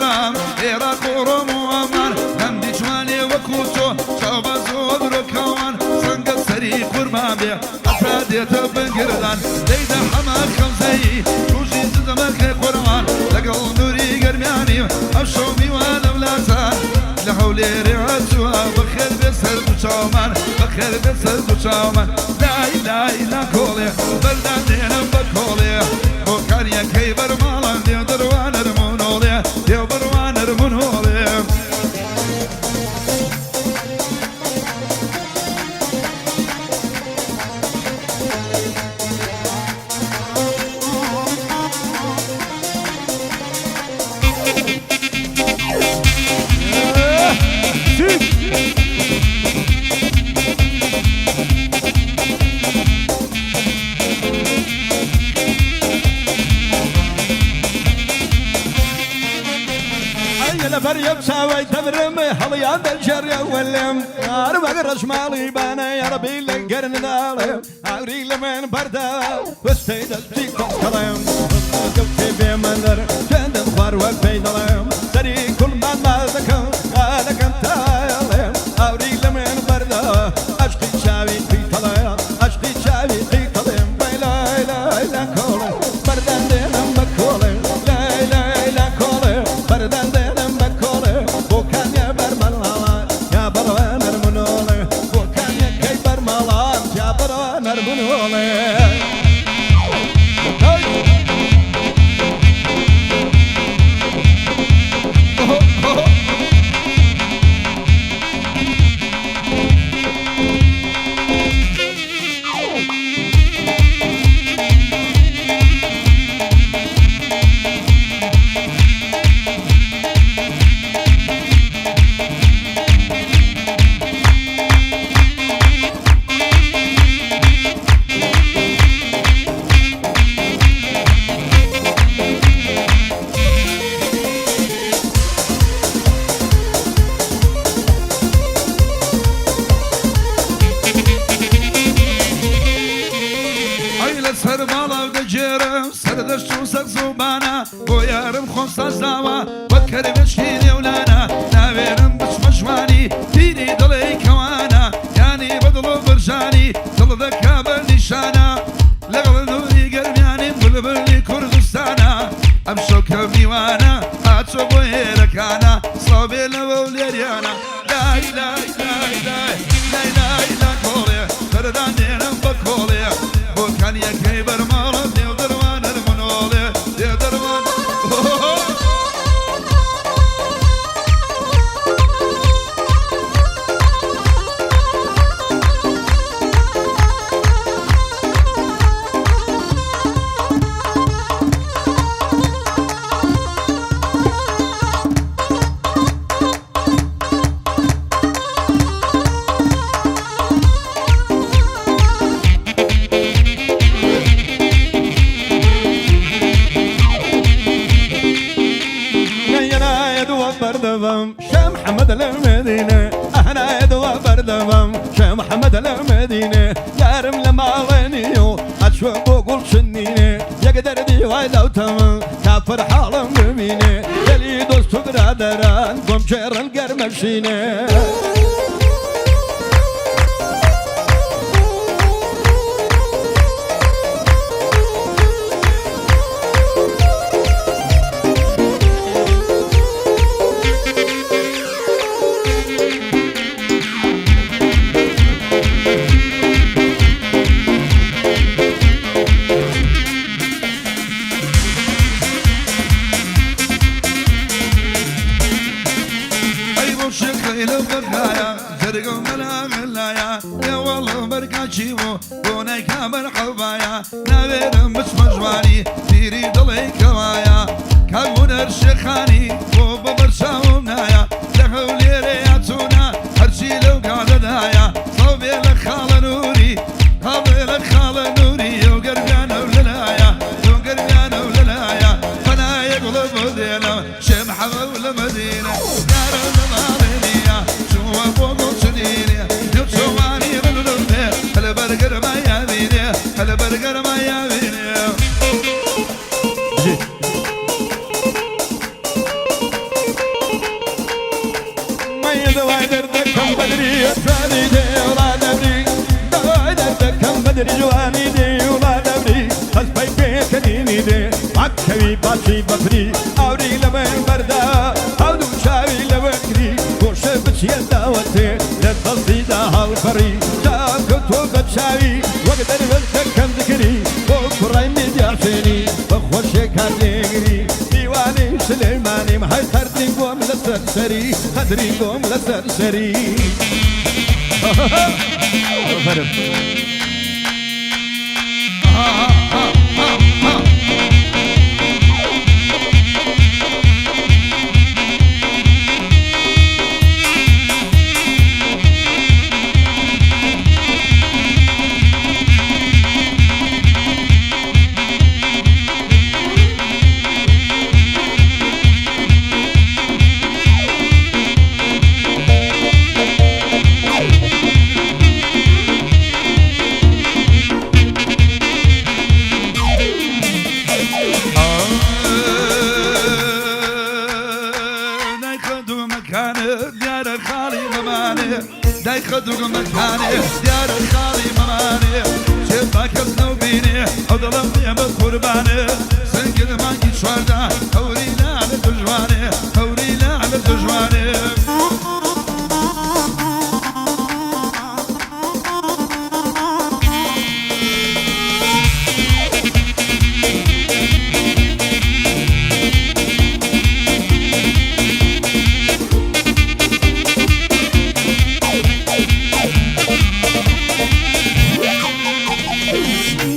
ئێران، ئێراق و ڕۆم و ئەمان، هەندی جوانێ وەکوو تۆ، چاو بە زۆر و کاوان، سەنگە سەری قوربان بێ، هەتا دێتە بن گردان، دەیدە حەمە خەمزەیی، تووشی ززمەکەی قوربان، لەگەڵ نووری گەرمیانی، ئەمشەو میوانم لاتان، لە هەولێرێ هاتووە، بەخێر بێ سەر دوو چاومان، بەخێر بێ سەر دوو چاومان، لای لای لا کۆڵێ، بەردان دێنم بە کۆڵێ، بۆ کاریەکەی بەر ماڵان، دێ دەروا نەرم و نۆڵێ، دێ بڕوا نەرم و نۆڵێ. لەبەر یەک چاوەی دەمرم هەڵیان دەگێڕێ وەلم هەر وەک ڕەشماڵی بانە یاڕەبی لە گەرمداڵێ ئاوری لە من بەردە وستەی دەستی کۆڵکەڵێم کەوتێ بێمەندەر چەندم خوار وەک پێی دەڵێم سەری کوڵمان ماچ دەکەم دەکەم تاڵێم ئاوری لە من بەردە ئەشقی چاوی پیتەڵێم ئەشقی چاوی پیتەڵێم وەی لای لای لە کۆڵێ بەردان دێنم بە کۆڵێ لای لای لە کۆڵێ بەردان دێنم بە کۆڵێ بۆ کانیە بەرمەڵاوان یا بەڕوە نەرمنۆڵێ بۆ کانیەکەی بەرماڵان یا بەڕوە نەرمنۆڵێ. ئەی لەسەر باڵاو دەگێرم سەردەشت و سەقز و بانە بۆ یارم خۆم سازداوە وەک کەربەشکی نێولانە ناوێرم بچمە ژوانی پیری دڵی کەوانە یانی بە دڵ و برژانی دڵ دەکا بە نیشانە لەگەڵ نوری گەرمیانی بلبلی کوردستانە ئەمشەو کە میوانە ئاچۆ بۆ هێرەکانە سڵاو بێ لەوە و لێریانە لای لای لای لای لای لای لا کۆڵێ بەردان دێنم بە کۆڵێ بۆ کانیەکەی بەرماڵم نێو دەروانەر منۆڵێ دێ دەروان. شا محمد المدينة أنا يدوى بردبم شا محمد المدينة يارم لمالينيو أشوف وقول شنيني يقدر ديواي لو تمام كافر حالم ببيني يلي دوست برادران قم جيران قرمشيني. ئەی بۆ شێخەی لەو بەغدایە جەرگم بەلاغلایە ئێوەڵم بەرکاچی بوو بۆ نایکا مەرحەبایە ناوێرم بچمە ژوانی پیری دڵی کەوایە کاک هونەر شێخانی بۆ بە بەرچاوم نایە لە هەولێرێ چوونە هەرچی لەو گادەدایە سڵاو بێ لە خاڵە نووری هاوێ لە خاڵە نووری و گەرمیانە و لەلایە و گەرمیانە و لەلایە پەنایە گوڵە بۆ دێنم شێ محەمە و لە مەدینە یارم لە ماڵێ نییە چووە بۆ گوڵ چنینێ نێو چۆمانی ڕلولێ هەلە بەرگەرما یاوینێ هەلە بەرگەرما یاوینێ. دەوای دەردەکەم بەدری جوانی دێ وڵا دەبری دەوای دەردەکەم بەدری جوانی دێ وڵا دەبری هەست پەی پێکەنینی دێ پاکەوی باچی بەفری ئاوری لە من بەردا ئەو دوو چاوی لە وەکری گۆشە بچیە داوەتێ لە دەستیدا هەڵپەڕی چاو کەوتووە بە چاوی وەک دەروێش دەکەم زکری بۆ کوڕای میدیاسێنی بە خۆشێک هات لێگری دیوانی سلێمانیم هەی قەدری بۆم لەسەر سەری قەدری بۆم لەسەر سەری.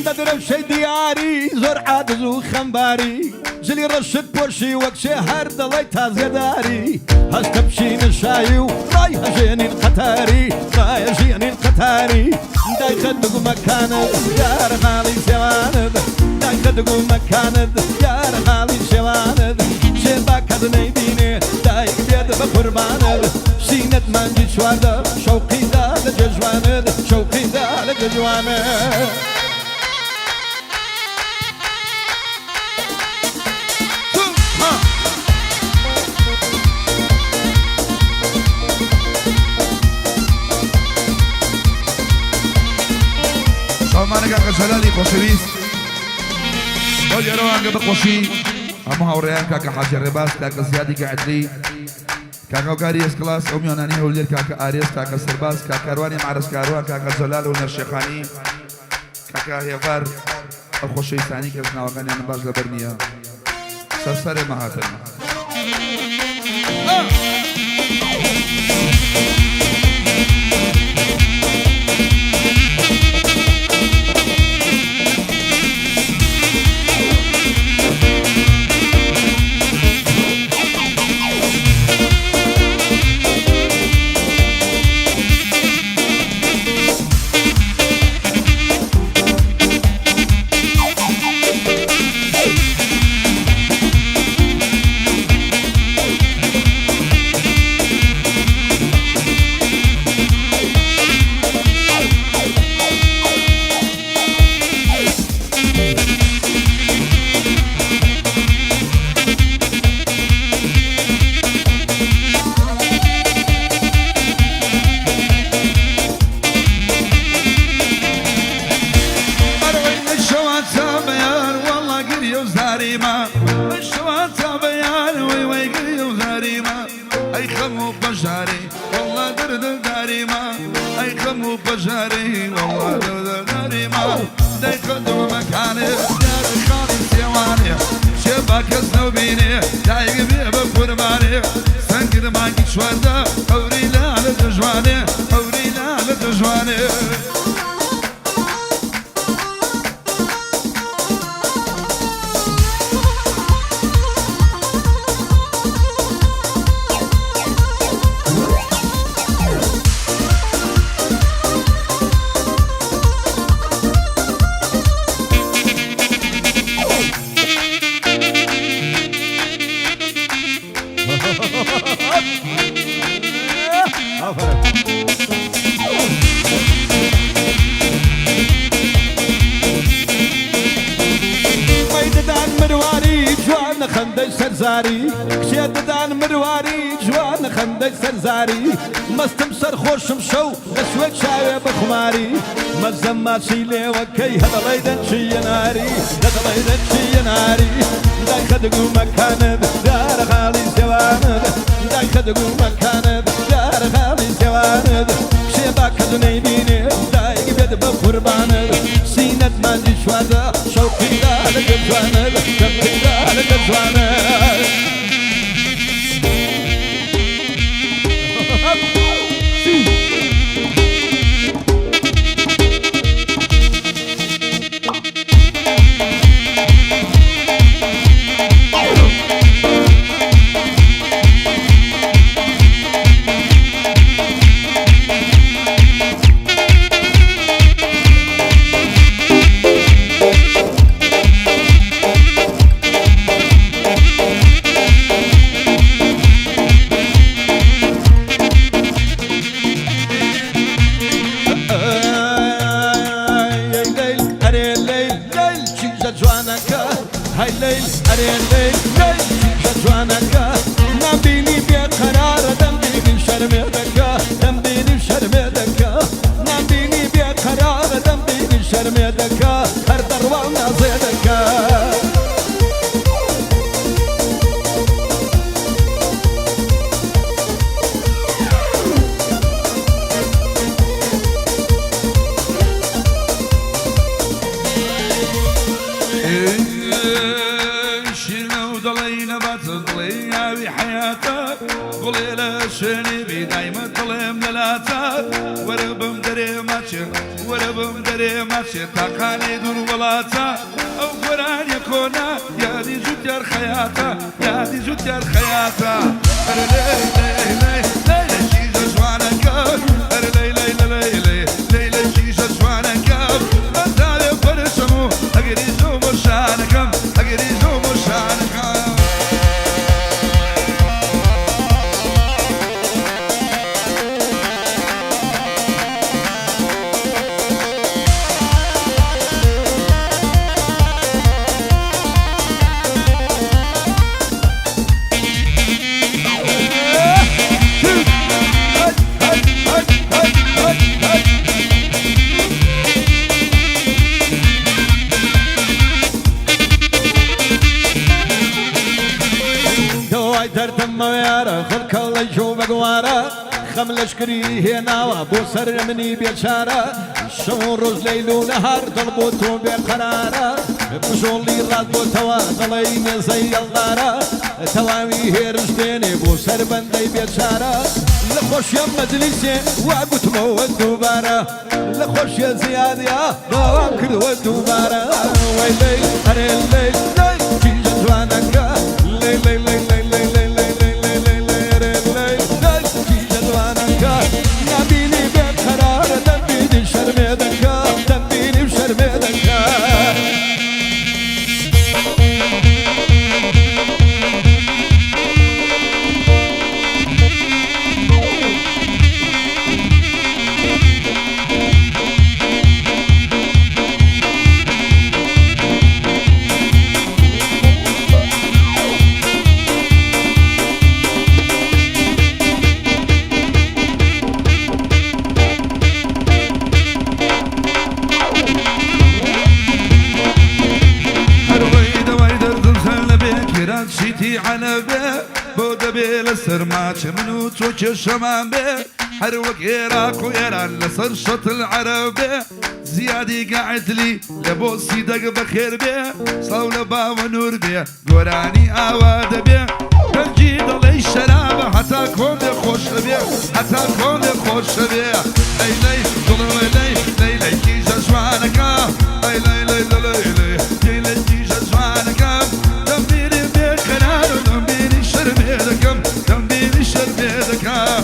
دەدرەوشەی دیاری زۆر عادز و خەمباری جلی ڕەشت پۆشی وەک شێ هەر دەڵێی تازیەداری هەستە بچینە شایی و ڕای هەژێنین قەتاری ڕای هەژێنین قەتاری دایکە دوگمەکانت یار ماڵی سێوانت دایکە دوگمەکانت یار ماڵی شێوانت شێ با کەس نەیبینێ دایک بێت بە قوربانت سینەت مانگی 14 شەوقی دا لە جێژوانت شەوقی دا لە جێژوانت. چاومانە کاکە جەلالی خۆشەویست بۆ لێرەوانگە بەخۆشی هەموو هاوڕێیان کاکە حاجی ڕێباز کاکە زیادی گەعدلی کاکە هاوکاری ئێس کلاس ئەو میوانانی هەولێر کاکە ئارێز کاکە سەرباز کاک کاروانی معرەز کاروان کاکە جەلال و نەرشێخانی کاکە هێڤار ئەو خۆشەویستانی کەس ناوەکانیانم باش لەبەر نییە سەرسەرێ مەهاتن. ئەرەوەی من شەوان تا بەیان وەڵا گریە و زاریمە من شەوان تا بەیان وەی وەی گریە و زاریمە ئەی خەم و پەژارەی وەڵا دەردە داریمە ئەی خەم و پەژارەی وەڵا دەردە داریمە دایکە دومەکانێ دیارە خاڵی سێوانێ شێ با کەس نەوبینێ دایک بێ بە قوربانێ سەنگر مانگی 14 هەوری لالە دەژوانێ هەوری لالە دەژوانێ. ددان مرواری جوان خەندەی سەرزاری کچێ ددان مرواری جوان خەندەی. قسەی سەرزاری مەستم سەرخۆشم شەو لە سوێ چاوێ بە خوماری مەزەم ماچی لێوەکەی هەدەڵی دەنچیە ناری دەدەڵی دەنچیە ناری دایخە دگو مەکانت دارە خاڵی زێوانت دایخە دگو مەکانت دارە خاڵی زێوانت کچێ با کەس نەیبینێ دایک بێت بە قوربانت سینەت مانجی 14 شەوقی دارە جوانت شەوقی دارە جوانت. هەی لەیل ئەرێ لەیل لەیل کیژە جوانەکە نامبینی بێقەرارە دەمبینی شەرمێ دەکا دەمبینی شەرمێ دەکا نامبینی بێقەرارە دەمبینی شەرمێ دەکا هەر دەڕوا نازێ دەکا. شیرنە و دڵی نەبات دڵی ئاوی حەیاتە گوڵێ لە شوێنی بی دایمە دڵێم لەلاتە وەرە بم دەرێ ماچێ وەرە بم دەرێ ماچێ تاقانەی دوور وڵاتە ئەو گۆرانیە کۆنا یادی جوتیار خەیاتە یادی جوتیار خەیاتە ئەرێ لەی لەی لەی لەی لە کیژە جوانەکە ئەرێ لەی لەی لەی لەی لەی لە کیژە جوانەکە بەنداوێ پەرچەم و ئەگەری زۆ بۆ شانەکەم ئەگەری زۆ بۆ شانەکەم. دەوای دەردەمەوە خەڵکە لە جۆ بەگوارە خەم لەشکری هێناوە بۆ سەر منی بێچارە شەو ڕۆژ لەیل و نەهار دڵ بۆ تۆ بێقەرارە بژۆڵی ڕات بۆتەوە دڵی نێزەی یەڵدارە تەواوی هێرش دێنێ بۆ سەر بەندەی بێچارە لە خۆشیە مەجلیسێ وا گوتمەوە دووبارە لە خۆشیە زیادیا داوام کردووە دووبارە وەی لەیل ئەرێ لەیل لەیل کیژە جوانەکە لەی لەی لەی لەی لەی لەی لەی لەی لەی لەی لەی ئەرێ لەی لەی کیژە جوانەکە نابینی بێقەرارە دەمبینی شەرمێ دەکا دەمبینی شەرمێ دەکا. هەروەی دەوای دەردم سەر لەبێ کێران چیتی عەنەبێ بۆ دەبێ لەسەر ماچە من و تۆ کێشەمان بێ هەر وەک عێراق و ئێران لەسەر شەتل عەرەبێ زیادی گەعدلی لە بۆ سیدەک بەخێر بێ ساو لە باوە نوور بێ گۆرانی ئاوا دەبێ دەنگی دەڵێی شەرابە هەتا کۆنێ خۆشە بێ هەتا کۆنێ خۆشە بێ ئەی لەی دڵم لەی لەی لەی کیژە جوانەکە ئەی لەی لەی لەی لەی لەی لەی کیژە جوانەکە دەمبینی بێقەرار و دەمبینی شەرمێ دەکەم دەمبینی شەرمێ دەکەم.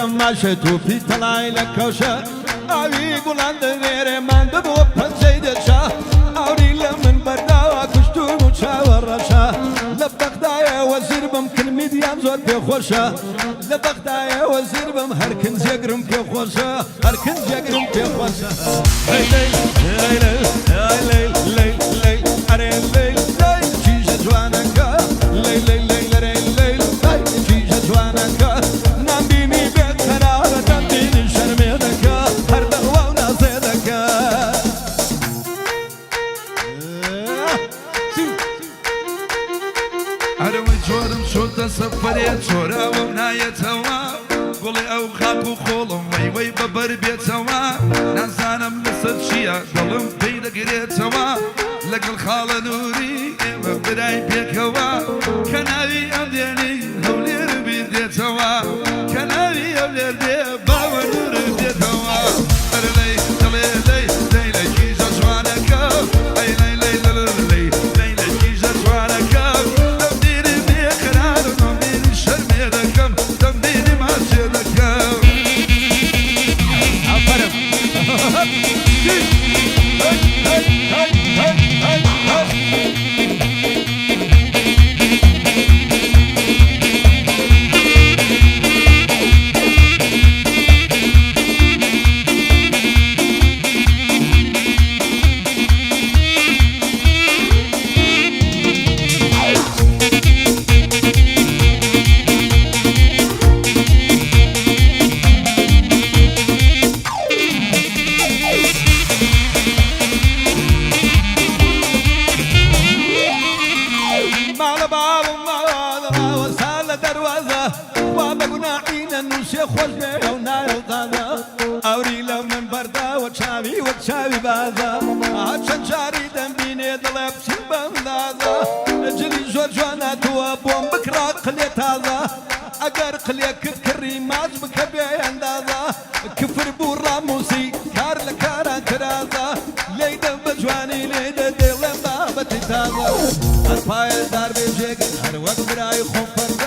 تەماشە توپی تەڵای لە کەوشە ئاوی گوڵان دەنێرێ ماندبوو پەنجەی دەچا ئاوری لە من بەرداوە کوشتوم و چاوە ڕەشە لە بەغدایە وەزیر بم کلمیدیان زۆر پێخۆشە لە بەغدایە وەزیر بم هەر کنجێگرم پێخۆشە هەر کنجێگرم پێخۆشە لەی لەی لەی لەی لەی لەی لەی ئەرێ لەی لەی کیژە جوانەکە لەی لەی لەی لەرێ لەی لەی کیژە جوانەکە نامبینی بێ قەرارە دەمبینی شەرمێ دەکا هەر دەڕوا و نازێ دەکا. ئەرەوەی جۆرم چۆتە سەفەرێ چۆراوە و نایەتەوە گوڵێ ئەو خاک و خۆڵم وەی وەی بەبەر بێتەوە نازانم لەسەر چییە دڵم پێی دەگرێتەوە لەگەڵ خاڵە نووری ئێمە برای پێکەوە کە ناوی ئەم دێنی هەولێر بیر دێتەوە کە ناوی هەولێر دێ باوە نوور دێتەوە ئەرە لەی دڵێ لەی لەی لە کیژە جوانەکە ئەی لەی لەی لەی لەی لەی لە کیژە جوانەکە دەمبینی بێقەرارم دەمبینی شەرمێ دەکەم دەمبینی ماچێ دەکەم. ئافەرم. هەی هەی هەی هەی هەی هەی. ماڵە باوم ماڵە وەسا لە دەروازە وا بە گوناحی نەنووسێ خۆش بێ ئەو نایەو تازە ئەوری لە من بەرداوە چاوی وەک چاوی بازە چەند جاری دەمبینێ دڵێ بچین بەندازە جلی زۆر جوانە تووە بۆم بکڕا قلێ تازە ئەگەر قلێکت کڕی ماچ بکە بێ ئەندازە کفر بوو ڕاموسی کار لە کاران ترازە لێی دەم بە جوانی لێی دە دەیڵێم بابەتی تازە هەر پایەدار بێ جێگر هەر وەک برای خۆم.